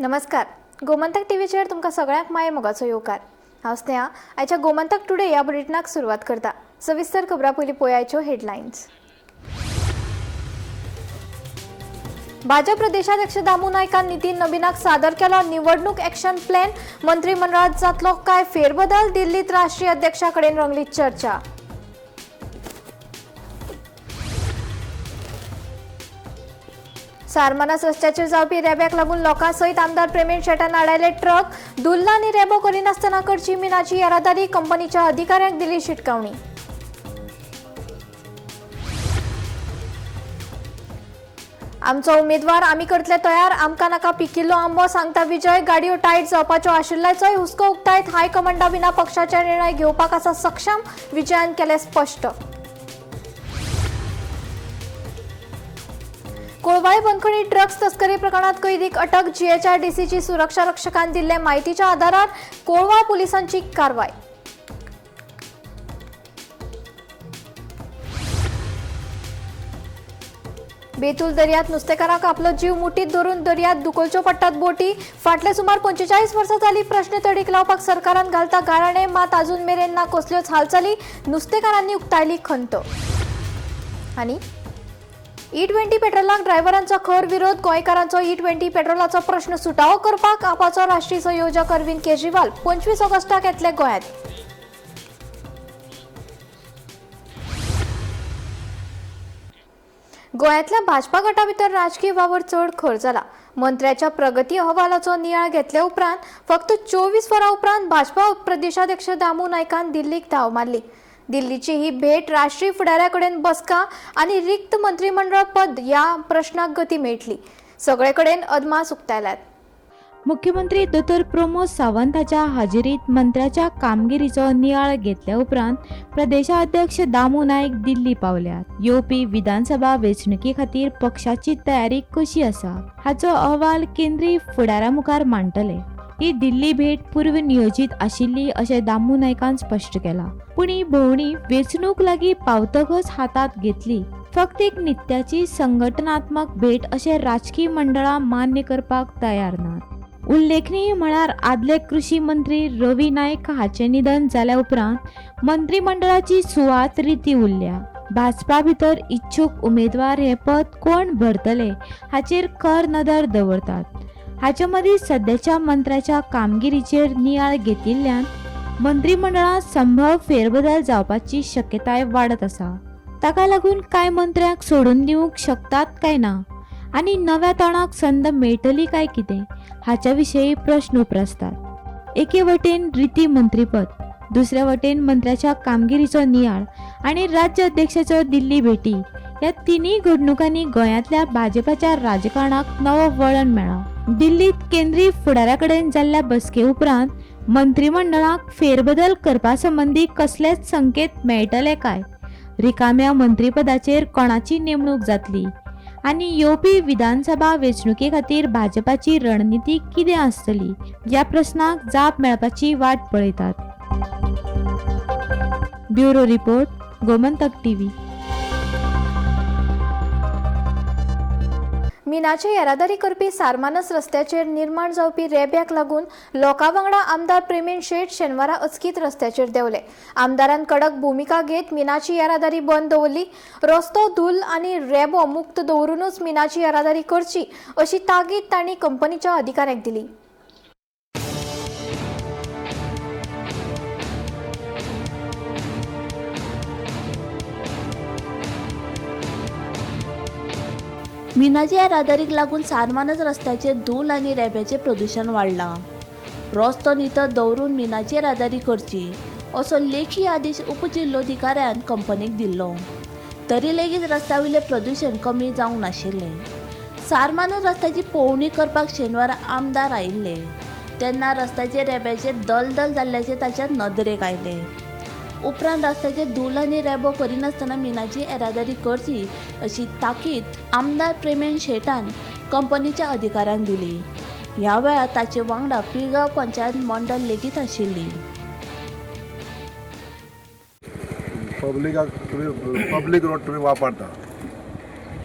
नमस्कार, गोमंतक टीव्हीचेर तुमकां सगळ्यांक माये मोगाचो येवकार. हांव स्नेहा आयच्या गोमंतक टुडे ह्या बुलेटिनाक सुरवात करता. सविस्तर खबरां पयलीं पळयाच्यो हेडलायन्स. भाजप प्रदेशाध्यक्ष दामू नायकान नितीन नबीनाक सादर केलो निवडणूक एक्शन प्लॅन. मंत्रिमंडळात जातलो काय फेरबदल? दिल्लीत राष्ट्रीय अध्यक्षा कडेन रंगली चर्चा. सारमानस रस्त्याचेर जावपी रेब्याक लागून लोकां सयत आमदार प्रेमेन शेटान आडायले ट्रक. धुल्ल आनी रेबो करिनासतना करची मिनाची येरादारी, कंपनीच्या अधिकाऱ्यांक दिली शिटकावणी. आमचो उमेदवार आमी करतले तयार, आमकां नाका पिकिल्लो आंबो, सांगता विजय. गाडयो टायट जावपाच्यो आशिल्ल्याचोय हुस्को उक्तायत हायकमांडा विना पक्षाचे निर्णय घेवपाक आसा सक्षम, विजयान केलें स्पश्ट. कोळवाय बंदखणी ड्रग्स तस्करी प्रकरणात कैदीक अटक. जीएचआरडीसीची सुरक्षा रक्षकान दिल्ले माहितीच्या आधारार कोळवा पोलिसांची कारवाय. बेतूल दर्यात नुस्तेकारांक आपलो जीव मुठीत धरून दर्यात दुखोवच्यो पडटात बोटी. फाटले सुमार 45 वर्सां जाली प्रश्न तडीक लावपाक सरकारान घालता गाराणे, मात अजून मेरेन ना कसल्योच हालचाली, नुस्तेकारांनी उक्तायली खंत. आनी E20 पेट्रोलाक ड्रायव्हरांचो खर विरोध. गोंयकारांचो E20 पेट्रोलाचो प्रश्न सुटावो करपाक आपाचो राष्ट्रीय संयोजक अरविंद केजरीवाल 25 ऑगस्टाक येतले गोंयांत. गोंयांतल्या भाजपा गटा भितर राजकीय वावर चड खर जाला. मंत्र्याच्या प्रगती अहवालाचो नियाळ घेतले उपरांत फक्त 24 वरां उपरांत भाजपा प्रदेशाध्यक्ष दामू नायकान दिल्लीक धांव मारली. दिल्लीची ही भेट राष्ट्रीय फुडाऱ्या कडेन बसका आनी रिक्त मंत्रिमंडळ पद ह्या प्रश्नाक गती मेळटली. सगळे कडेन अदमास उक्तायल्यात. मुख्यमंत्री दोतोर प्रमोद सावंत हाच्या हाजेरीत मंत्र्याच्या कामगिरीचो नियाळ घेतल्या उपरांत प्रदेशाध्यक्ष दामू नायक दिल्ली पावल्यात. येवपी विधानसभा वेंचणुके खातीर पक्षाची तयारी कशी आसा हाचो अहवाल केंद्रीय फुडाऱ्या मुखार मांडटले. ही दिल्ली भेट पूर्व नियोजीत आशिल्ली अशें दामू नायकान स्पश्ट केलां. पूण ही भोंवडी वेंचणूक लागीं पावतकच हातांत घेतली. फक्त एक नित्याची संघटनात्मक भेट अशें राजकी मंडळां मान्य करपाक तयार नात. उल्लेखनीय म्हळ्यार आदले कृषी मंत्री रवी नायक हाचें निधन जाल्या उपरांत मंत्रिमंडळाची सुवात रिती उरल्या. भाजपा भितर इच्छूक उमेदवार हें पद कोण भरतले हाचेर खर नदर दवरतात. हाचे मदीं सद्याच्या मंत्र्याच्या कामगिरीचेर नियाळ घेतिल्ल्यान मंत्रिमंडळांत संभव फेरबदल जावपाची शक्यताय वाडत आसा. ताका लागून कांय मंत्र्यांक सोडून दिवंक शकतात काय ना आनी नव्या तोंडाक संद मेळटली काय कितें हाच्या विशीं प्रश्न उप्रासतात. एके वटेन रिती मंत्रीपद, दुसऱ्या वटेन मंत्र्याच्या कामगिरीचो नियाळ आनी राज्य अध्यक्षाचो दिल्ली भेटी ह्या तिनूय घडणुकांनी गोंयांतल्या भाजपाच्या राजकारणाक नवो वळण मेळ्ळां. दिल्लीत केंद्रीय फुडाऱ्या कडेन जाल्ल्या बसके उपरांत मंत्रिमंडळाक फेरबदल करपा संबंदी कसलेच संकेत मेळटले काय, रिकाम्या मंत्रीपदाचेर कोणाची नेमणूक जातली आनी येवपी विधानसभा वेंचणुके खातीर भाजपाची रणनिती कितें आसतली ह्या प्रस्नाक जाप मेळपाची वाट पळयतात. Bureau report, Gomantak TV. मिनाची येरादारी करपी सारमानस रस्त्याचेर निर्माण जावपी रेब्याक लागून लोकां वांगडा आमदार प्रेमेन शेट शेनवारा अचकीत रस्त्याचेर देंवले. आमदारान कडक भुमिका घेत मिनाची येरादारी बंद दवरली. रस्तो धूल आनी रेबो मुक्त दवरूनच मिनाची येरादारी करची अशी ताकीद तांणी कंपनीच्या अधिकाऱ्यांक दिली. मिनाच्या येरादारीक लागून सारमानस रस्त्याचेर धूल आनी रेब्याचें प्रदुशण वाडलां. रस्तो नितळ दवरून मिनाची येरादारी करची असो लेखी आदेश उपजिल्लोधिकाऱ्यान कंपनीक दिल्लो. तरी लेगीत रस्त्या वयलें प्रदुशण कमी जावंक नाशिल्लें. सारमानस रस्त्याची पळोवणी करपाक शेनवारा आमदार आयिल्ले तेन्ना रस्त्याचेर रेब्याचेर दलदल जाल्ल्याचें ताच्या नदरेक आयलें. उपरांत रस्त्याचेर धूल आनी रेबो करिनासतना मिनाची येरादारी करची अशी ताकीद आमदार प्रेमेन शेटान कंपनीच्या अधिकाऱ्यांक दिली. ह्या वेळार ताचे वांगडा पिळगांव पंचायत मंडळ लेगीत आशिल्ली. पब्लिकाक तुमी पब्लीक रोड तुमी वापरता.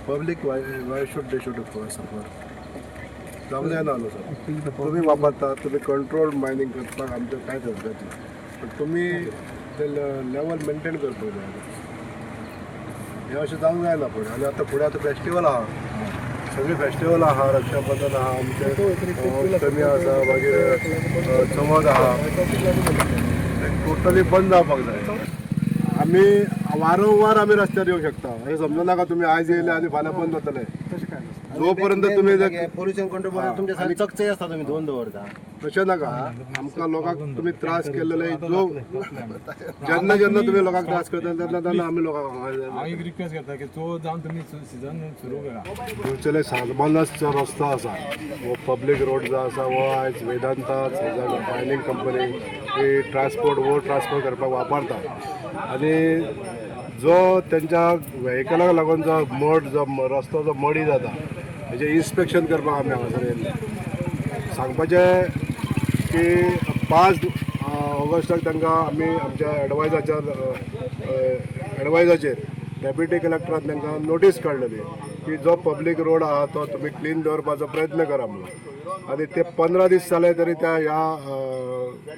Public why should they should suffer? जावंक जायना न्हू सर. तुमी वापरता, तुमी कंट्रोल मायनींग करपाक आमचें कांयच हरकत ना, पण तुमी ते लेवल मेंटेन करपाक जाय. हें अशें जावंक जायना फुडें. आनी आतां फुडें आतां फेस्टिवल आहा, सगळीं फेस्टिवल आहा, रक्षाबंधन आहा, आमचें अष्टमी आसा, मागीर चवथ आहा, टोटली बंद जावपाक जाय. आमी वारंवार आमी रस्त्यार येवंक शकता हें समजू नाका. तुमी आयज येयले आनी फाल्यां बंद जातले. जोपर्यंत तुमी पोल्युशन कंट्रोल तुमच्या सारके चकचक आसता, तुमी धुवन दवरता. तशें नाका. आमकां लोकांक तुमी त्रास केल्ले, जो जेन्ना जेन्ना तुमी लोकांक त्रास करता तेन्ना तेन्ना आमी लोकांक हांव एक रिक्वेस्ट करता की चवथ जावन तुमी सिजन सुरू करा. दिवचले सालमानसचो रस्तो आसा हो पब्लीक रोड जो आसा हो आयज वेदांता मायनींग कंपनी ही ट्रान्सपोर्ट वो ट्रान्सपोर्ट करपाक वापरता आनी जो तेंच्या व्हेकलाक लागून जो मड जो रस्तो जो मडी जाता हेजें इन्स्पेक्शन करपाक आमी हांगासर येयल्ले. सांगपाचें की 5 ऑगस्टाक तांकां आमी आमच्या एडवायजाचेर डेप्युटी कलेक्टरान तांकां नोटीस काडलेली की जो पब्लीक रोड आहा तो तुमी क्लीन दवरपाचो प्रयत्न करा म्हणून. आनी ते 15 दीस जाले तरी त्या ह्या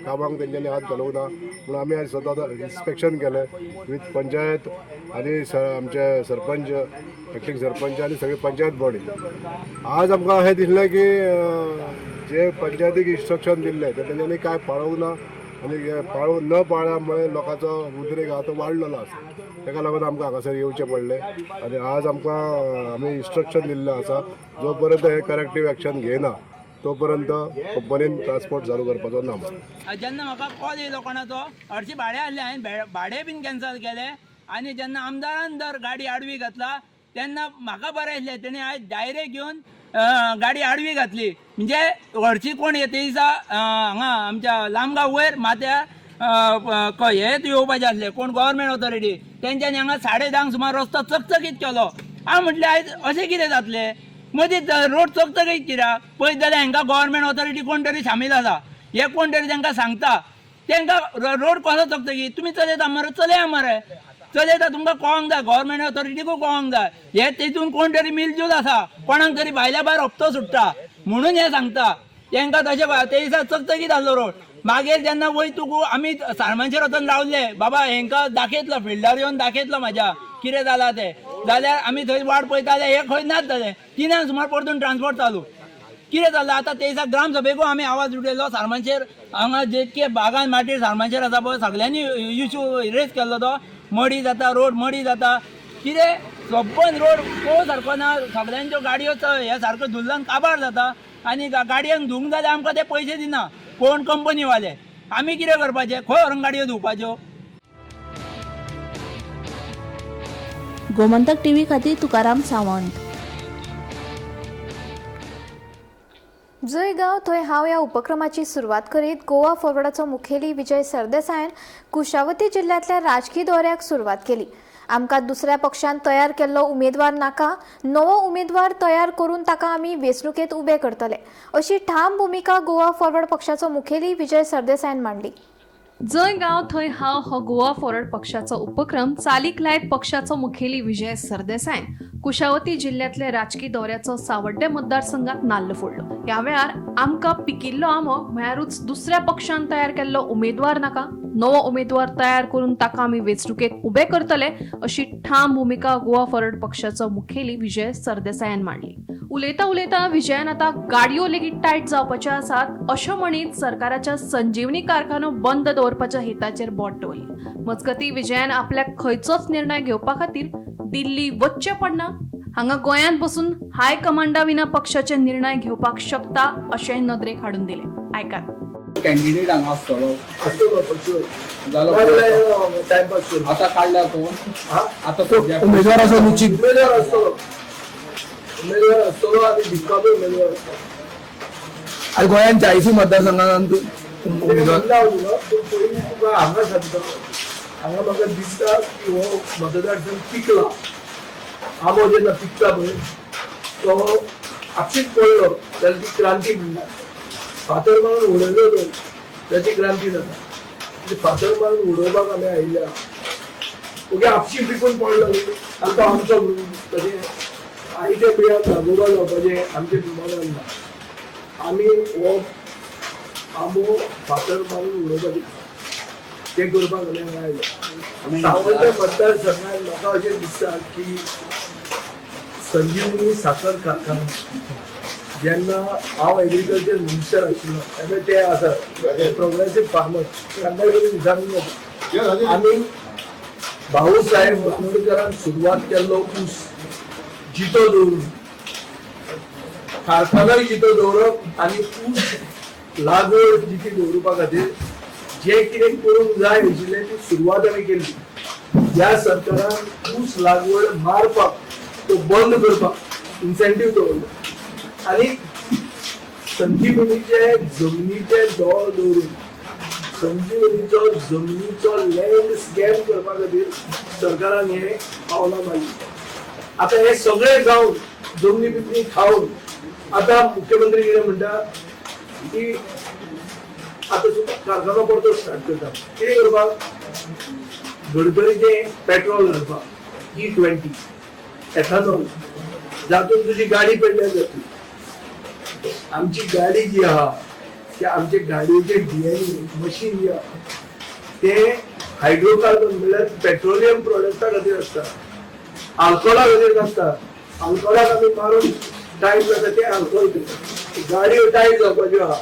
कामाक तेंच्यांनी हात घालूंक ना म्हणून आमी आयज स्वता इन्स्पेक्शन केलें विथ पंचायत आनी आमचे सरपंच, एक्टींग सरपंच आनी सगळी पंचायत बॉडी. आज आमकां अशें दिसलें की जे पंचायतीक इन्स्ट्रक्शन दिल्लें ते तेंच्यांनी कांय पाळूंक ना आनी पाळू न पाळ्ळ्या लोकांचो उद्रेक आहा तो वाडलेलो आसा. ताका लागून आमकां हांगासर येवचें पडलें आनी आज आमकां आमी इन्स्ट्रक्शन दिल्लें आसा जो पर्यंत हे करेक्टीव एक्शन घेयना तो पर्यंत कंपनीन ट्रान्सपोर्ट चालू करपाचो ना. जेन्ना म्हाका कॉल येयलो कोणाचो, हरशीं भाडें आहलें हांवें भाडें बीन कॅन्सल केलें. आनी जेन्ना आमदारान जर गाडी आडवी घातला तेन्ना म्हाका बरें दिसलें, तेणी आयज डायरेक्ट घेवन गाडी आडवी घातली. म्हणजे हरशीं कोण येता दिसा हांगा आमच्या लामगांव वयर माथ्यार हेच येवपाचें आसलें कोण गव्हर्मेंट ऑथॉरिटी, तेंच्यांनी हांगा 10:30 सुमार रस्तो चकचकीत केलो. हांव म्हटलें आयज अशें कितें जातलें, मदींच रोड चकचकीत कित्याक पळयत जाल्यार हांकां गव्हर्मेंट ऑथॉरिटी कोण तरी सामील आसा, हे कोण तरी तांकां सांगता तांकां रोड कसो चकचकीत, तुमी चलयता मरे, चलया मरे, चलयता तुमकां कळोंक जाय, गव्हर्मेंट ऑथॉरिटीकूय कळोंक जाय. हे तेतून कोण तरी मिलजूल आसा, कोणाक तरी भायल्या भायर हप्तो सुट्टा म्हणून हे सांगता तांकां. तशें ते दिसा चकचकीत आसलो रोड. मागीर जेन्ना वयता तुका आमी सारमानशेर वचून रावले, बाबा हेंकां दाखयतलो, फिल्डार येवन दाखयतलो म्हाज्या कितें जालां तें, जाल्यार आमी थंय वाट पळयताले, हे खंय नाच जालें. 3 सुमार परतून ट्रान्सपोर्ट चालू. कितें जालां आतां ते दिसा ग्रामसभेकूय आमी आवाज उठयलो सारमानशेर, हांगा जितके बागान माटीर सारमानशेर आसा पळय सगळ्यांनी इशू रेज केल्लो, तो मडी जाता रोड, मडी जाता कितें सोबन रोड पळोवं सारको ना, सगळ्यांच्यो गाडयो हे सारको धुल्लान काबार जाता आनी गाडयांक धुवंक जाल्यार आमकां ते पयशे दिना कोण कंपनीवाले. आमी कितें करपाचें, खंय व्हरून गाडयो धुवपाच्यो? गोमंतक टीव्ही खातीर तुकाराम सावंत. जंय गांव थंय हांव ह्या उपक्रमाची सुरवात करीत गोवा फॉरवर्डाचो मुखेली विजय सरदेसायान कुशावती जिल्ल्यांतल्या राजकी दौऱ्याक सुरवात केली. आमकां दुसऱ्या पक्षान तयार केल्लो उमेदवार नाका, नवो उमेदवार तयार करून ताका आमी वेंचणुकेंत उबे करतले अशी ठाम भुमिका गोवा फॉरवर्ड पक्षाचो मुखेली विजय सरदेसायान मांडली. जंय गांव थंय हांव हो गोवा फॉरवर्ड पक्षाचो उपक्रम चालीक लायत पक्षाचो मुखेली विजय सरदेसायन कुशावती जिल्ल्यांतल्या राजकी दौऱ्याचो सावड्डे मतदारसंघात नाल्ल फोडलो. ह्या वेळार आमकां पिकिल्लो आंबो म्हळ्यारूच दुसऱ्या पक्षान तयार केल्लो उमेदवार नाका, नवो उमेदवार तयार करून ताका आमी वेंचणुकेत उबे करतले अशी ठाम भुमिका गोवा फॉरवर्ड पक्षाचो मुखेली विजय सरदेसायान मांडली. उलयता उलयता विजयान आतां गाडयो लेगीत टायट जावपाच्यो आसात अशें म्हणीत सरकाराच्या संजीवनी कारखानो बंद दवरपाच्या हेताचेर बोट दवरली. मजगतीं विजयान आपल्याक खंयचोच निर्णय घेवपा खातीर दिल्ली वच्चें पडना, हांगा गोंयांत बसून हाय कमांडा विना पक्षाचे निर्णय घेवपाक शकता अशें नदरेक हाडून दिलें. आयकात. कॅन्डिडेट हांगा आसतलो आतां काडल्या तो आतां सद्या उमेदवार आसा निश्चित, उमेदवार आसतलो, उमेदवार आसतलो आनी जिखपाचो उमेदवार आसतलो. आनी गोंयांत 40 मतदारसंघांत उमेदवार पूण पयलीं तुका हांगा सांगता, हांगा म्हाका दिसता की हो मतदारसंघ पिकला. आंबो जेन्ना पिकता पळय तो आपशीच पडलो जाल्यार ती क्रांती म्हणटा. फातर मारून उडयलो न्हय ताची क्रांती जाता. फातर मारून उडोवपाक आमी आयिल्ले, ओके आपशी पिकून पडलो न्ही आनी तो आमचो म्हणून तशें आयते पिळ्यान लागोबा जावपाचें आमचें मनान ना. आमी हो आंबो फातर मारून उडोवपाचें तें करपाक आमी हांगा आयले. सावड्डें मतदारसंघात म्हाका अशें दिसता की संजीवनी साखर कारखाना जेन्ना हांव एग्रीकल्चर मिनिस्टर आशिल्लो तेन्ना ते आसा प्रोग्रेसीव फार्मर तांकां कडेन विचारूंक जाता. आमी भाऊ साहेब बांदोडकरान सुरवात केल्लो ऊस जितो दवरून कारखानोय जितो दवरप आनी ऊस लागवड जिती दवरुपा खातीर जे कितें करूंक जाय आशिल्लें ती सुरवात आमी केली. ह्या सरकारान ऊस लागवड मारपाक तो बंद करपाक इन्सेंटीव दवरलो आनी संजीवनीचे जमनीचे दोळ दवरून संजीवनीचो जमनीचो लँड स्कॅम करपा खातीर सरकारान हे पावलां मारली. आतां हे सगळे जावन जमनी बिमनी खावन आतां मुख्यमंत्री कितें म्हणटा की आतां सुद्दां कारखानो परतो स्टार्ट करता. कितें करपाक? गडकरीचें पेट्रोल घालपाक E20 ethanol जातून तुजी गाडी पेडल्यार जातली. आमची गाडी जी आहा ती आमचे गाडयेचे DNA machine जी आहा तें हायड्रोकार्बन म्हणल्यार पेट्रोलियम प्रोडक्टा खातीर आसता, आल्कोहोला खातीर नासता. आल्कोहोलाक आमी मारून टायट जाता तें आल्कोहोल करता. गाडयो टायट जावपाच्यो आहा.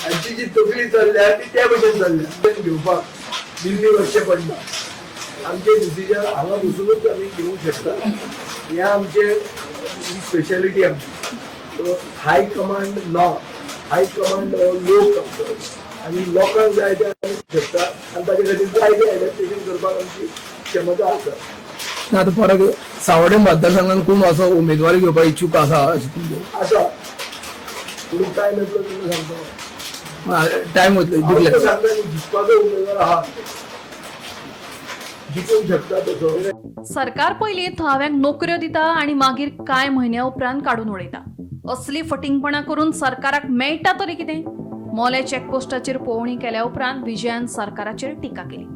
हांची जी तकली चल्ल्या ती त्या भशेन चल्ल्या. घेवपाक दिल्ली वचचें पडना. आमचे डिसिजन हांगा बसुनूच आमी घेवंक शकता. हें आमचें स्पेशालिटी आमची. सो हाय कमांड ना, हाय कमांड लोक आनी लोकांक जाय ते आमी शकता आनी ताजे खातीर जाय ते एडॅप्टेशन करपाक आमची क्षमता आसा. आतां फरक सावड्डें मतदारसंघान कोण असो उमेदवारी घेवपाक इच्छूक आसा अशें तुमचें? आसा, पूण टायम येतलो तेन्ना सांगता. टायम वतलो. हांव तुका सांगता जिखपाचो उमेदवार आहा, जिखूंक शकता तसो. सरकार पयलीं थळाव्यांक नोकऱ्यो दिता आनी मागीर कांय म्हयन्या उपरांत काडून उडयता. असली फटिंगपणां करून सरकाराक मेळटा तरी कितें? मोले चॅकपोस्टाचेर पळोवणी केल्या उपरांत विजयान सरकाराचेर टिका केली.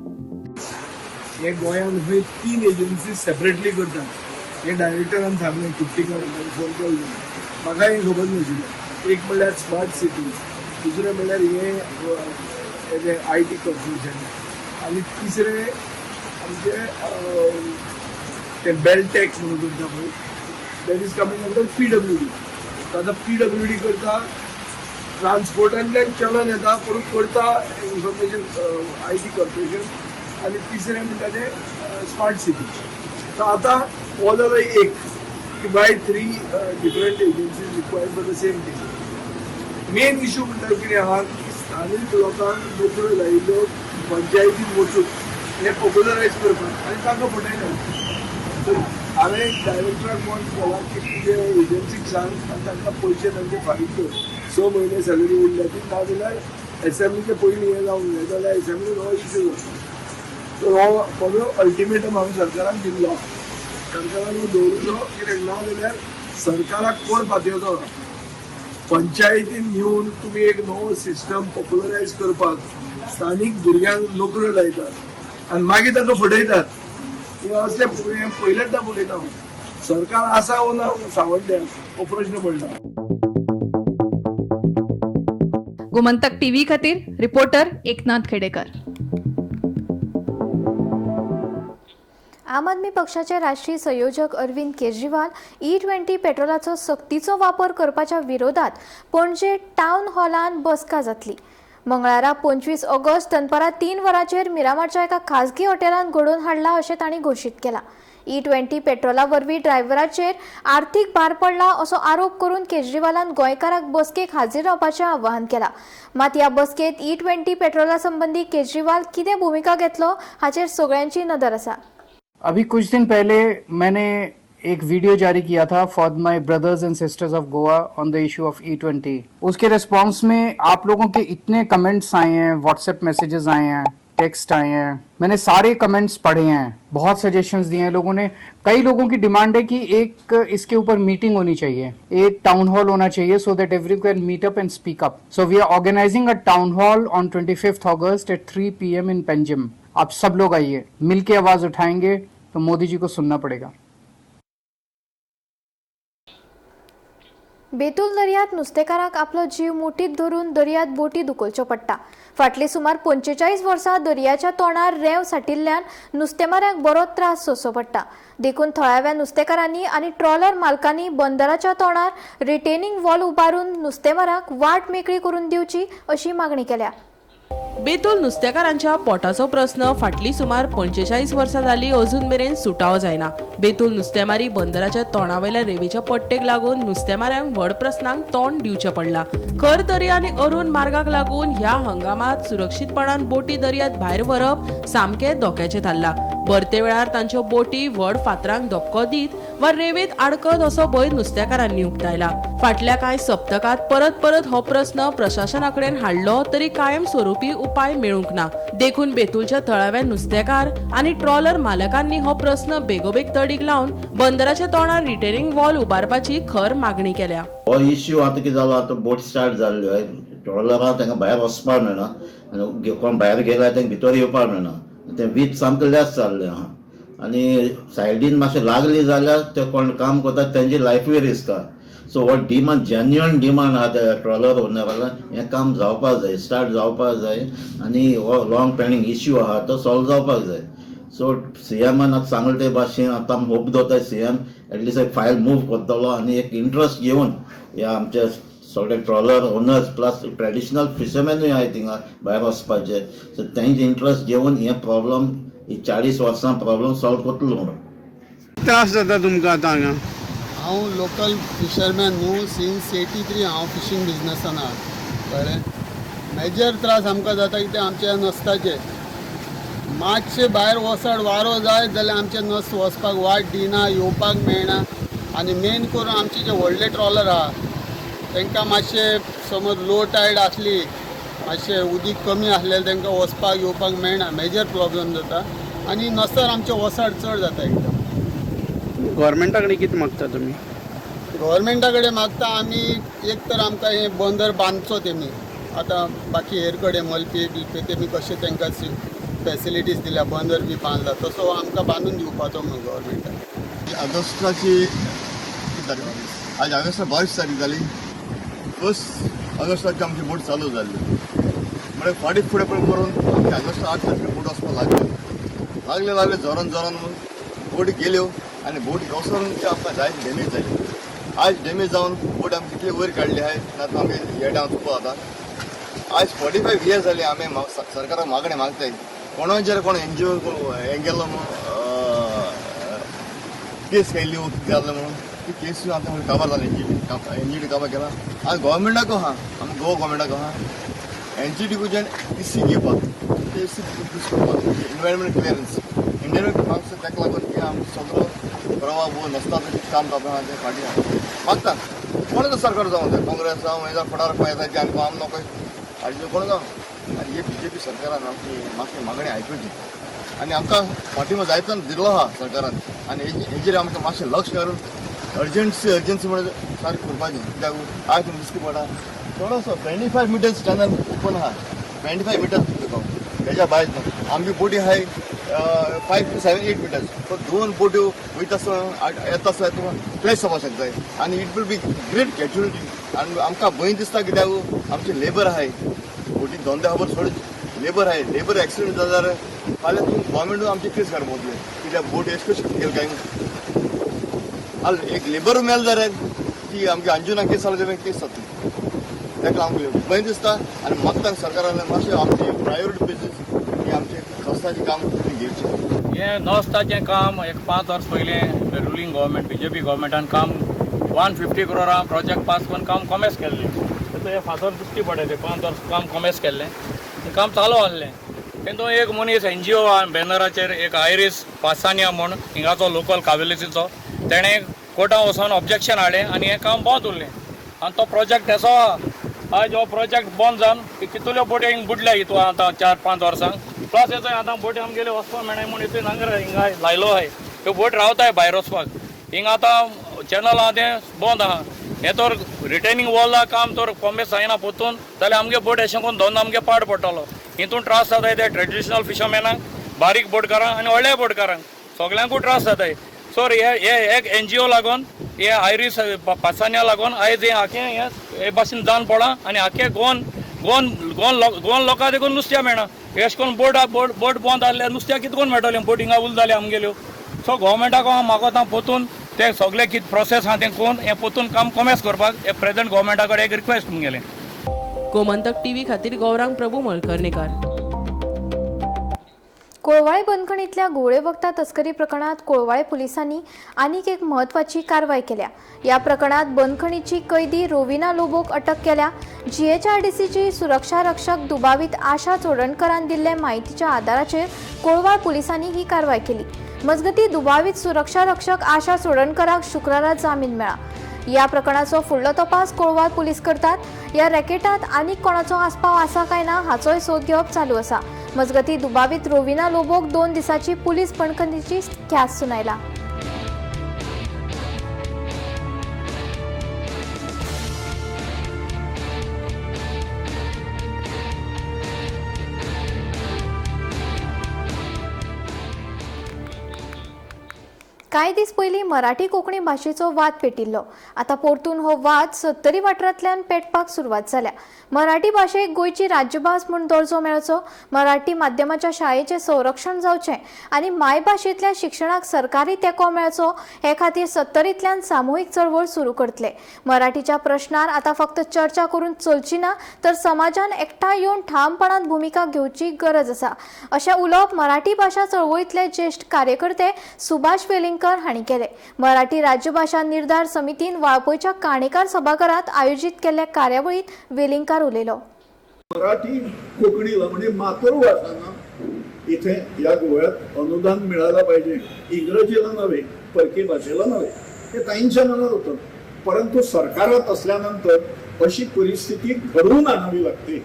हे गोंयांत खंय 3 एजन्सी सेपरेटली करतात हे डायरेक्टरान सांगलें. कुट्टीकार फोन कॉल म्हाका हें खबर नाशिल्लें. एक म्हणल्यार स्मार्ट सिटी, दुसरें म्हणल्यार हे IT corporation आनी तिसरें आमचे ते बेल टॅक्स म्हणून करता पळय, that is coming under PWD. आतां PWD करता, ट्रान्सपोर्टांतल्यान चलन येता पूण करता इन्फॉर्मेशन IT corporation आनी तिसरें म्हणटा तें स्मार्ट सिटी. सो आतां हो जालो एक की by 3 different agencies required for the same thing. Main issue म्हणटा कितें आहा की स्थानीक लोकांक नोकऱ्यो लायिल्ल्यो पंचायतीन वचून हें पॉप्युलरायज करपाक आनी तांकां फटयतात. सो हांवें डायरेक्टराक फोन केला की तुजे एजन्सीक सांग आनी तांकां पयशे तांचे फारीक कर. 6 म्हयने सॅलरी उरल्या ती, ना जाल्यार एसेंब्लीचे पयलीं हें जावंक जाय, जाल्यार एसेंब्लीन हो इशू जाता. सो हो सगळो अल्टिमेटम हांवें सरकारान दिल्लो, सरकारान हो दवरिल्लो कित्याक ना जाल्यार सरकाराक कोण पातयेलो ना. पंचायतीन येवन तुमी एक नवो सिस्टम पॉप्युलरायज करपाक स्थानीक भुरग्यांक नोकऱ्यो लायतात आनी मागीर तांकां फटयतात. हे असले पयलेंच पळयता हांव. सरकार आसा वो ना सावड्ड्यां हो प्रश्न पडला. गोमंतक टीव्ही खातीर रिपोर्टर एकनाथ खेडेकर. आम आदमी पक्षाचे राष्ट्रीय संयोजक अरविंद केजरीवाल E20 पेट्रोलाचो सक्तीचो वापर करपाच्या विरोधात पणजे टावन हॉलान बसका जातली. मंगळारा 25 ऑगस्ट दनपारां 3 वरांचेर मिरामारच्या एका खासगी हॉटेलान घडोवन हाडला अशें तांणी घोशीत केलां. E20 पेट्रोला वरवीं ड्रायव्हराचेर आर्थीक भार पडला असो आरोप करून केजरीवालान गोंयकारांक बसकेक हाजीर रावपाचें आवाहन केलां. मात ह्या बसकेंत E20 पेट्रोला संबंदी केजरीवाल कितें भुमिका घेतलो हाचेर सगळ्यांची नदर आसा. अभी कुछ दिन पहले मैंने एक वीडियो जारी किया था for my brothers and sisters of Goa on the issue of E20. उसके रिस्पॉन्स में आप लोगों के इतने कमेंट्स आए हैं, व्हाट्सएप मैसेजेस आए हैं, टेक्स्ट आए हैं. मैंने सारे कमेंट्स पढ़े हैं, बहुत सजेशंस दिए हैं लोगों ने. कई लोगों की डिमांड है कि एक इसके ऊपर मीटिंग होनी चाहिए, एक टाउन हॉल होना चाहिए, so that every can meet up and speak up. So we are organizing a town hall on 25th August at 3 PM in Panjim. आप सब लोग आइए, मिलके आवाज उठाएंगे तो मोदी जी को सुनना पड़ेगा. बेतूल दर्यांत नुस्तेकारांक आपलो जीव मुठीत धरून दर्यांत बोटी धुकलच्यो पडटा. फाटलीं सुमार 45 वर्सां दर्याच्या तोंडार रेंव साठिल्ल्यान नुस्तेमाऱ्यांक बरो त्रास सोंसचो पडटा. देखून थळाव्या नुस्तेकारांनी आनी ट्रॉलर मालकांनी बंदराच्या तोंडार रिटेनिंग वॉल उबारून नुस्तेमारांक वाट मेकळी करून दिवची अशी मागणी केल्या. बेतूल नुस्तेकारांच्या पोटाचो प्रस्न फाटली सुमार 45 वर्सां जाली अजून मेरेन सुटावो जायना. बेतूल नुस्तेमारी बंदराच्या तोंडावयल्या रेंवेच्या पट्टेक लागून नुस्तेमाऱ्यांक व्हड प्रस्नांक तोंड दिवचें पडलां. खर दर्या आनी अरुण मार्गाक लागून ह्या हंगामांत सुरक्षीतपणान बोटी दर्यांत भायर व्हरप सामकें धोक्याचें थारलां. भरते वेळार तांच्यो बोटी व्हड फातरांक धपको दीत वा रेंवेंत आडकत असो भंय नुस्तेकारांनी उक्तायला. फाटल्या कांय सप्तकांत परत परत हो प्रस्न प्रशासना कडेन हाडलो तरी कायम स्वरुपी उपाय मेळूंक ना. देखून बेतूलच्या थळाव्या नुस्तेकार आनी ट्रॉलर मालकांनी हो प्रस्न बेगोबेग तडीक लावन बंदराच्या तोंडार रिटेनिंग वॉल उबारपाची खर मागणी केल्या. हो इश्यू आतां कितें जालो, आतां बोट स्टार्ट जाल्ल्यो ट्रॉलरां तांकां भायर वचपाक मेळना आनी कोण भायर गेल्यार तांकां भितर येवपाक मेळना. तें वीज सामकें लेस जाल्लें आहा आनी सायडीन मातशें लागली जाल्यार ते कोण काम करता तेंची लायफूय रिस्क आहा. सो हो डिमांड, जेन्युअन डिमांड आहा त्या ट्रॉलर ओनराला, हें काम जावपाक जाय, स्टार्ट जावपाक जाय आनी हो लॉंग पेंडींग इश्यू आहा तो सॉल्व जावपाक जाय. सो सीएमान आतां सांगलें ते भाशेन आतां आमी होप दवरता सीएम एटलिस्ट एक फायल मूव करतलो आनी एक इंट्रस्ट घेवन ह्या आमच्या सगळे ट्रॉलर ओनर्स प्लस ट्रेडिशनल फिशरमॅनूय आहाय थिंगा भायर वचपाचे, सो तेंचे इंट्रस्ट घेवन हे प्रॉब्लम ही 40 वर्सां प्रॉब्लम सॉल्व करतलो म्हणून. त्रास जाता तुमकां आतां हांगा? हांव लोकल फिशरमॅन न्हू, सिन्स 83 हांव फिशींग बिजनसान आहा, कळ्ळें. मेजर त्रास आमकां जाता की ते आमच्या नस्ताचे मातशें भायर वचड वारो जायत जाल्यार आमचें नस वचपाक वाट दिना, येवपाक मेळना. आनी मेन करून आमचे जे व्हडले ट्रॉलर आहा तांकां मातशें समज लो टायड आसली, मातशें उदीक कमी आसलें तांकां वचपाक येवपाक मेळना, मेजर प्रॉब्लम जाता. आनी नसर आमचें वसाड चड जाता एकदम. गव्हर्मेंटा कडेन कितें मागता तुमी? गव्हर्मेंटा कडेन मागता आमी, एक तर आमकां हें बंदर बांदचो तेमी, आतां बाकी हेर कडेन मलपे बिलपे तेमी कशें तांकां फॅसिलिटीज दिल्या, बंदर बी बांदला तसो आमकां बांदून दिवपाचो म्हणून गव्हर्मेंटान. ऑगस्टाची तारीख, आज ऑगस्टा 22 तारीख जाली. 1 ऑगस्टाची आमची बोट चालू जाल्ली, म्हळ्यार फाटीं फुडें पण करून आमची ऑगस्ट 8 तारखेर बोट वचपाक लागली. लागले लागले जोरान जोरान बोटी गेल्यो आनी बोट वचून ती आमकां जायत डॅमेज जाली. आज डॅमेज जावन बोट आमी कितली वयर काडली आहाय ना आमी येड्या चुको आतां. आज 45 इयर्स जाली आमी सरकाराक मागणी मागताय, कोणाचेर कोण एनजीओ हें गेल्लो म्हणून केस केल्ली कितें जालें म्हणून ती केस आतां काबार जाली. एनजीटी काबार केला. आनी गोवोरमेंटाक आहा, आमी गोवा गोवोरमेंटाक आहा एनजीटी कडच्यान इसी घेवपाक, ते इसी प्रोड्यूस करपाक इनवायरमेंट क्लियरन्स इनवायरमेंट मागता. ताका लागून की आमी सगळो प्रवाह नसता काम जाता आहा तें फाटीं आहा मागता. कोण सरकार जावं तें काँग्रेस जावं हें फुडार येता ती आनी आम नको हाडचे कोण जावं. आनी हे बीजेपी सरकारान आमची मातशी मागणी आयकुची आनी आमकां फाटीं जायतो दिल्लो आहा सरकारान आनी हेजेर आमकां मातशें लक्ष घालून अर्जंसी अर्जंसी म्हणून सारकें करपाचें. कित्याक आज तुमी दिसकी पडटा थोडोसो 25 मिटर्स चॅनल ओपन आहा, 25 मिटर्स तेज्या भायर न्हू. आमची बोटी आहाय 5 to 7 8 meters, so दोन बोट्यो वयता आसतना येता आसतना तुका क्लॅश जावपाक शकता आनी it will be great casualty. आनी आमकां भंय दिसता कित्याक आमचे लेबर आहाय बोटी धंदे खबर सोड लेबर आहाय, लेबर एक्सिडंट जाल्यार फाल्यां तूं गोवोरमेंट आमची केस काडपा वतले कित्याक बोट एश कशी गेली काय एक लेबर मेल जाल्यार ती आमची अंजुना केस जाल्यार केस जातली. ताका आमकां भंय दिसता आनी मागता सरकारान मातशें आमची प्रायोरिटी बेसीस ही आमचें रस्त्याचें काम घेवचें. हें नस्ताचें काम एक 5 वर्स पयलीं रुलींग गव्हर्मेंट बीजेपी गव्हर्मेंटान काम 150 करोडां प्रोजेक्ट पास करून काम कॉमेस केल्लें. आतां हे फातर दिश्टी पडले, 5 वर्स काम कॉमेस केल्लें, काम चालू आसलें. तेंतून एक मनीस एनजीओ बॅनराचेर एक आयरीस पासानिया म्हूण हिंगाचो लोकल कावेलीचो तेणें कोर्टान वचोन ऑब्जेक्शन हाडलें आनी हें काम बंद उरलें. आनी तो प्रोजेक्ट तेसो आयज हो प्रोजेक्ट बंद जावन कितल्यो बोटी हिंग बुडल्या हितून आतां 4-5 वर्सांक. प्लस येतोय आतां बोटी आमगेल्यो वचपाक मेळनाय म्हूण हितून नांगर हिंगा लायलो आहाय, त्यो बोट रावताय भायर वचपाक. हिंगा आतां चॅनल आहा तें बंद आहा. हें तर रिटेनिंग वॉल काम तर कॉमेस जायना पोतून जाल्यार आमगे बोट अशें करून दोन आमगे पाड पडटलो. हितून त्रास जाताय ते ट्रेडिशनल फिशरमॅनाक, बारीक बोटकारांक आनी व्हडल्या बोटकारांक सगळ्यांकूय त्रास जाताय. सो हे हे एक एनजीओ लागून हे आयरीस पासान्या लागून आयज हे आखे हे भाशेन जावन पडा आनी आखे गोवन गोवन गोवन गोवन लोकां देखून नुस्त्या मेळना. अशें करून बोट बोट बोट बंद आहले नुस्त्या कितें करून मेळटलें, बोट हिंगा उल जाले आमगेल्यो. सो गोवोरमेंटाक हांव मागोता पोतून ते सगळे कितें प्रोसेस आहा तें करून हें पोतून काम कोमेस करपाक हे प्रेझेंट गोवोरमेंटा कडेन एक रिक्वेस्ट मुगेलें. गोमंतक टीव्ही खातीर गौरांग प्रभू मळकर्णेकर. कोळवाळे बंदखणींतल्या घुंवळे वखदां तस्करी प्रकरणात कोळवाळे पुलिसांनी आनीक एक म्हत्वाची कारवाय केल्या. ह्या प्रकरणात बंदखणीची कैदी रोविना लोबोक अटक केल्या. जीएचआरडीसीची सुरक्षा रक्षक दुबावीत आशा चोडणकरान दिल्ले म्हायतीच्या आदाराचेर कोळवाळ पुलिसांनी ही कारवाय केली. मजगतीं दुबावीत सुरक्षा रक्षक आशा चोडणकराक शुक्रारा जामीन मेळ्ळा. ह्या प्रकरणाचो फुडलो तपास कोळवाळ पुलीस करतात. ह्या रॅकेटांत आनीक कोणाचो आस्पाव आसा काय ना हाचोय सोद घेवप चालू आसा. मजगतीं दुबावीत रोविना लोबोक 2 दिसांची पुलीस बंदखणीची ख्यास्त सुनायला. कांय दीस पयलीं मराठी कोंकणी भाशेचो वाद पेटिल्लो. आतां परतून हो वाद सत्तरी वाठारांतल्यान पेटपाक सुरवात जाल्या. मराठी भाशेक गोंयची राज्यभास म्हूण दर्जो मेळचो, मराठी माध्यमाच्या शाळेचें संरक्षण जावचें आनी मायभाशेंतल्या शिक्षणाक सरकारी तेंको मेळचो हे खातीर सत्तरींतल्यान सामुहीक चळवळ सुरू करतले. मराठीच्या प्रश्नार आतां फक्त चर्चा करून चलची ना, तर समाजान एकठांय येवन ठामपणान भुमिका घेवची गरज आसा, अशें उलोवप मराठी भाशा चळवळींतले ज्येश्ठ कार्यकर्ते सुभाष वेलिंगकर हांणी केले. मराठी राज्यभाशा निर्धार समितीन वाळपयच्या काणेकार सभाघरात आयोजित केल्ल्या कार्यावळीत वेलिंगकार उलयलो. मराठी कोकणीला म्हणजे मातृभाषांना इथे या गोव्यात अनुदान मिळालं पाहिजे, इंग्रजीला नव्हे, परकी भाषेला नव्हे, हे ताईंच्या मनात होतं. परंतु सरकारात असल्यानंतर अशी परिस्थिती घडवून आणावी लागते,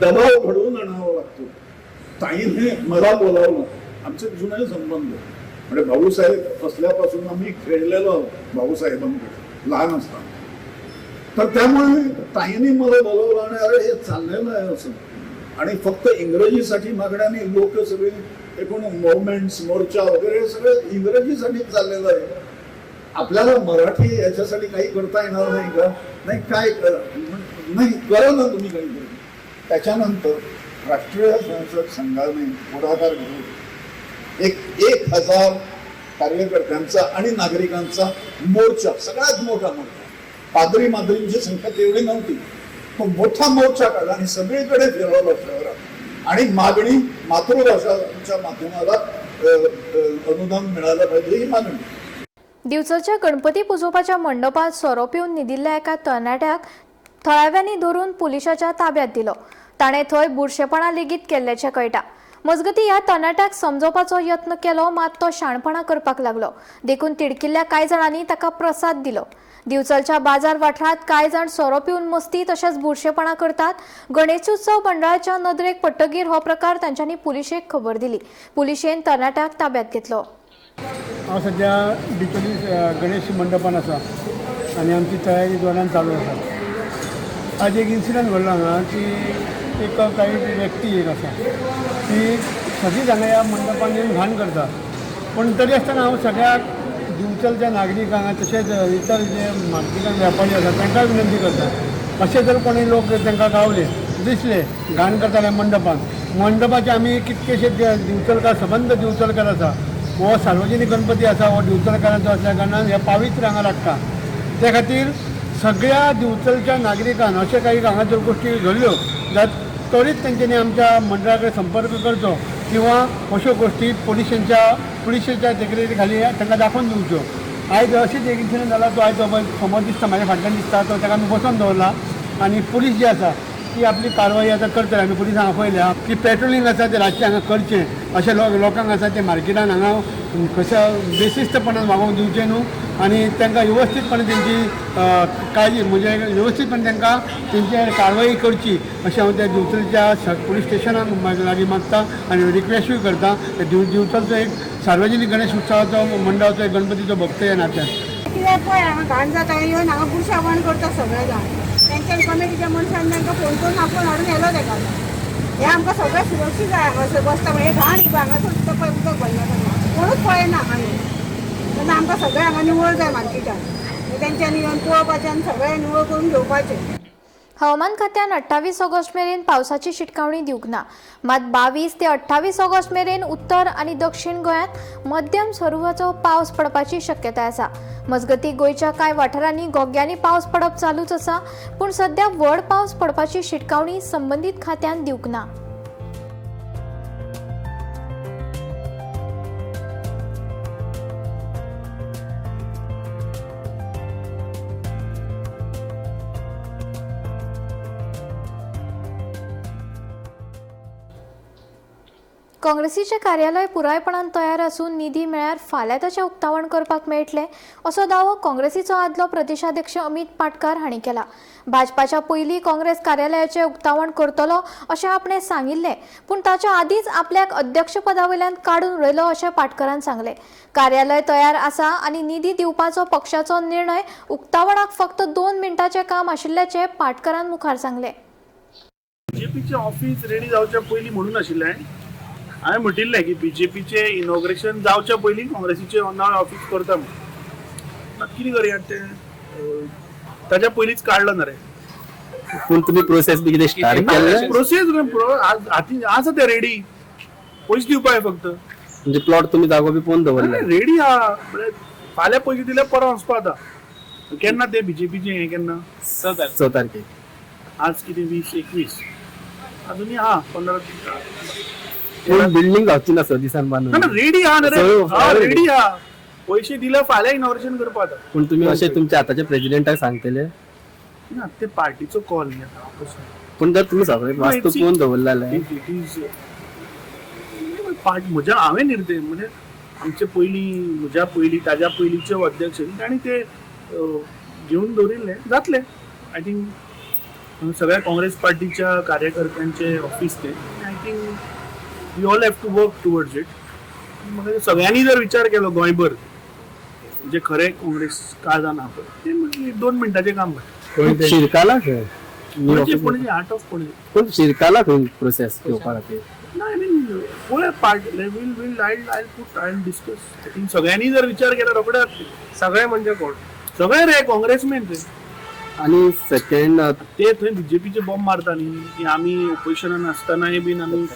दबाव घडवून आणावा लागतो. ताईने मला बोलावलं, आमचे जुने संबंध म्हणजे भाऊसाहेब असल्यापासून आम्ही खेळलेलो आहोत भाऊसाहेबांकडे लहान असताना, तर त्यामुळे ताईंनी मला बोलावलं आणि अरे हे चाललेलं आहे असं. आणि फक्त इंग्रजीसाठी मागण्याने लोक सगळे एकूण मुवमेंट्स मोर्चा वगैरे सगळं इंग्रजीसाठी चाललेलं आहे, आपल्याला मराठी याच्यासाठी काही करता येणार नाही का, नाही काय नाही करा ना तुम्ही काहीतरी. त्याच्यानंतर राष्ट्रीय स्वयंसेवक संघाने पुढाकार घेऊन 1000 कार्यकर्त्यांचा आणि नागरिकांचा मोर्चा, सगळ्यात मोठा मोर्चा, पादरी माद्रींची संख्या तेवढी नव्हती, तो मोठा मोर्चा काढला आणि सगळीकडे फिरवला शहरात आणि मागणी मातृभाषांच्या माध्यमाला अनुदान मिळालं पाहिजे ही मागणी. दिवचलच्या गणपती पुजोवपाच्या मंडपात सोरो पिवन न्हिदिल्ल्या एका तरणाट्याक थळाव्यांनी धरून पुलिसाच्या ताब्यात दिलो. ताणें थंय बुरशेपणां लेगीत केल्ल्याचें कळटा. मजगतीं ह्या तरणाट्याक समजोवपाचो यत्न केलो, मात तो शाणपणां करपाक लागलो. देखून तिडकिल्ल्या कांय जाणांनी ताका प्रसाद दिलो. दिवचलच्या बाजार वाठारांत कांय जाण सोरो पिवन मस्ती तशेंच बुरशेपणां करतात. गणेशोत्सव मंडळाच्या नदरेक पडटगीर हो प्रकार तांच्यांनी पुलिशेक खबर दिली. पुलिशेन तरणाट्याक ताब्यात घेतलो. हांव सद्या डिचोली गणेश मंडपान आसा आनी आमची तयारी जोरान चालू आसा. आज एक इन्सिडंट घडलो हांगा की एक काही व्यक्ती एक आसा ती सगळीच हांगा ह्या मंडपान येवन घाण करता, पूण तरी आसतना हांव सगळ्या दिवचलच्या नागरिकांक तशेंच इतर जे मार्केटान व्यापारी आसा तांकां विनंती करता, अशे जर कोणी लोक तांकां गावले दिसले घाण करता मंडपान, मंडपाचे आमी कितकेशे दिवचलकार सबंद दिवचलकार आसा, हो सार्वजनीक गणपती आसा, हो दिवचलकारांचो आसल्या कारणान हे पावित्र्य हांगा लागता. त्या खातीर सगळ्या दिवचलच्या नागरिकांक अशे काही हांगा जर गोश्टी घडल्यो जाल्यार त्वरीत तेंच्यांनी आमच्या मंडळा कडेन संपर्क करचो किंवा अश्यो गोश्टी पुलिशेच्या देखरेखी खाली तांकां दाखोवन दिवच्यो. आयज अशीच एक इन्सिडंट जाला, तो आयज समोर दिसता, म्हाज्या फाटल्यान दिसता, तो ताका आमी बसोवन दवरला आनी पुलीस जी आसा ती आपली कारवाई आतां करतले. आमी पुलिसांक आपयल्या की पेट्रोलिंग आसा तें रातचें हांगा करचें, अशें लोकांक आसा तें मार्केटान हांगा कशें बेशिस्तपणान वागोवंक दिवचें न्हू आनी तांकां वेवस्थीतपणे तेंची काळजी म्हणजे वेवस्थीतपणे तांकां तेंचेर कारवाई करची अशें हांव त्या दिवचलच्या पुलीस स्टेशनाक लागीं मागता आनी रिक्वेस्टूय करता. दिवचलचो एक सार्वजनीक गणेश उत्सवाचो मंडळाचो एक गणपतीचो भक्त ह्या नात्यान कित्याक पळय हांगा घाण जाता येवन हांगा बुरशेपण करता सगळे जाण, तेंच्या कमिटीच्या मनशान तांकां फोन करून आपोवन हाडून व्हेलो तेका. हें आमकां सगळें सुरक्षीत जाय हांगासर बसता म्हणजे घाण हांगासर उदक पळय उदक भरला कोणूच पळयना आमी. तेन्ना आमकां सगळें हांगा निवळ जाय मार्केटान, तेंच्यांनी येवन पळोवपाचें आनी सगळें निवळ करून घेवपाचें. हवामान खात्यान 28 ऑगस्ट मेरेन पावसाची शिटकावणी दिवंक ना. मात 22 ते 28 ऑगस्ट मेरेन उत्तर आनी दक्षिण गोंयांत मध्यम स्वरुपाचो पावस पडपाची शक्यताय आसा. मजगतीं गोंयच्या कांय वाठारांनी घोग्यांनी पावस पडप चालूच आसा, पूण सध्या व्हड पावस पडपाची शिटकावणी संबंदीत खात्यान दिवंक ना. काँग्रेसीचें कार्यालय पुरायपणान तयार आसून निधी मेळ्यार फाल्यां ताचें उक्तावण करपाक मेळटलें असो दावो काँग्रेसीचो आदलो प्रदेशाध्यक्ष अमित पाटकार हांणी केला. भाजपाच्या पयलीं काँग्रेस कार्यालयाचें उक्तावण करतलो अशें आपणें सांगिल्लें, पूण ताच्या आदींच आपल्याक अध्यक्षपदा वयल्यान काडून उडयलो अशें पाटकारान सांगलें. कार्यालय तयार आसा आनी निधी दिवपाचो पक्षाचो निर्णय उक्तावणाक फक्त 2 मिनटाचें काम आशिल्ल्याचें पाटकारान मुखार सांगलें. बीजेपीचें ऑफिस रेडी जावच्या पयलीं म्हणून आशिल्लें, हांवें म्हटिल्लें की बीजेपीचें इनॉग्रेशन जावच्या पयलीं काँग्रेसीचें नवें ऑफिस करता म्हणून. कितें करया तें ताच्या पयलींच काडलो ना रे. पूण तुमी प्रोसेस बी कितें स्टार्ट केल्लें? प्रोसेस आसा तें रेडी, पयशे दिवपाक फक्त. म्हणजे प्लॉट तुमी जागो बी पळोवन दवरला? रेडी आहा, फाल्यां पयशे दिल्यार परत वचपा आतां. केन्ना तें बीजेपीचें हें केन्ना? 6 तारखेक. आज कितें 20 21 अजूनय आहा 15. पूण बिल्डिंग जावची ना 6 दिसान बांदून. रेडी आहा न्ही रे, रेडी आहा, पयशे दिल्या फाल्यां इनॉग्रेशन करपा आतां. पूण तुमी अशें तुमच्या आतांच्या प्रेजिडेंटाक सांगतले? ना, ते पार्टीचो कॉल न्ही आतां कसो. पूण जर तुमी सगळें वास्तू पळोवन दवरला जाल्यार it is part म्हज्या हांवें निर्णय म्हणजे आमचे पयलीं म्हज्या पयलीं ताज्या पयलींचे अध्यक्ष तांणी ते घेवन दवरिल्ले जातले. I think सगळ्या काँग्रेस पार्टीच्या कार्यकर्त्यांचे ऑफिस ते. I think we all have to work towards it. म्हाका सगळ्यांनी जर विचार केलो गोंयभर जे खरे काँग्रेस काळजान आहा पळय ते मागीर 2 मिनटाचें काम. शिरकाला खंय? Panaji, Panaji art of Panaji. पूण शिरकाला खंय प्रोसेस घेवपा खातीर? ना, I mean पळय part will will I I put I discuss. I think सगळ्यांनी जर विचार केला रोखडे. सगळे म्हणजे कोण? सगळे रे काँग्रेसमॅन ते. आनी सेकंड ते थंय बीजेपीचे बॉम्ब मारता न्ही की आमी ओपोजिशनान आसतनाय बीन आमी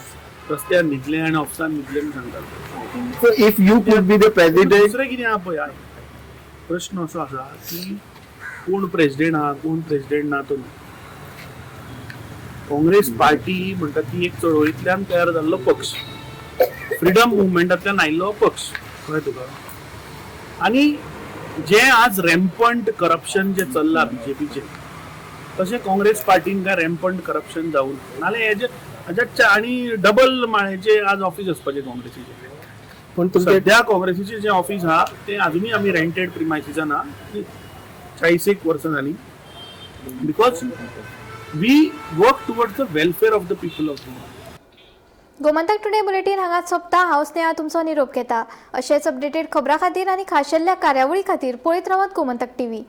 रस्त्यार न्हिदले आनी ऑफिसान न्हिदले म्हूण सांगता. So if you could be the president, दुसरें कितें आहा पळय, प्रश्न असो आसा की कोण प्रेजिडेंट आहा कोण प्रेजिडेंट ना तो न्ही. काँग्रेस पार्टी म्हणटा ती एक चळवळींतल्यान तयार जाल्लो पक्ष, फ्रिडम मुवमेंटांतल्यान आयिल्लो पक्ष, कळ्ळें तुका? आनी जे आज रॅम्पंट करप्शन जे चल्लां बीजेपीचें तशें काँग्रेस पार्टीन काय रॅम्पंट करप्शन जावूं नाल्यार हेजे हाज्या आनी डबल माळ्याचे आज ऑफिस आसपाचें काँग्रेसीचें. पूण सद्या काँग्रेसीचें जें ऑफिस आहा तें अजुनूय आमी रेंटेड प्रिमायसिसान आहा, 40 वर्सां जालीं, because we work towards the welfare of the people of Goa. Gomantak today bulletin हांगाच सोंपता. हांव स्नेहा तुमचो निरोप घेता. अशेच अपडेटेड खबरां खातीर आनी खाशेल्ल्या कार्यावळी खातीर पळयत रावात गोमंतक टीव्ही.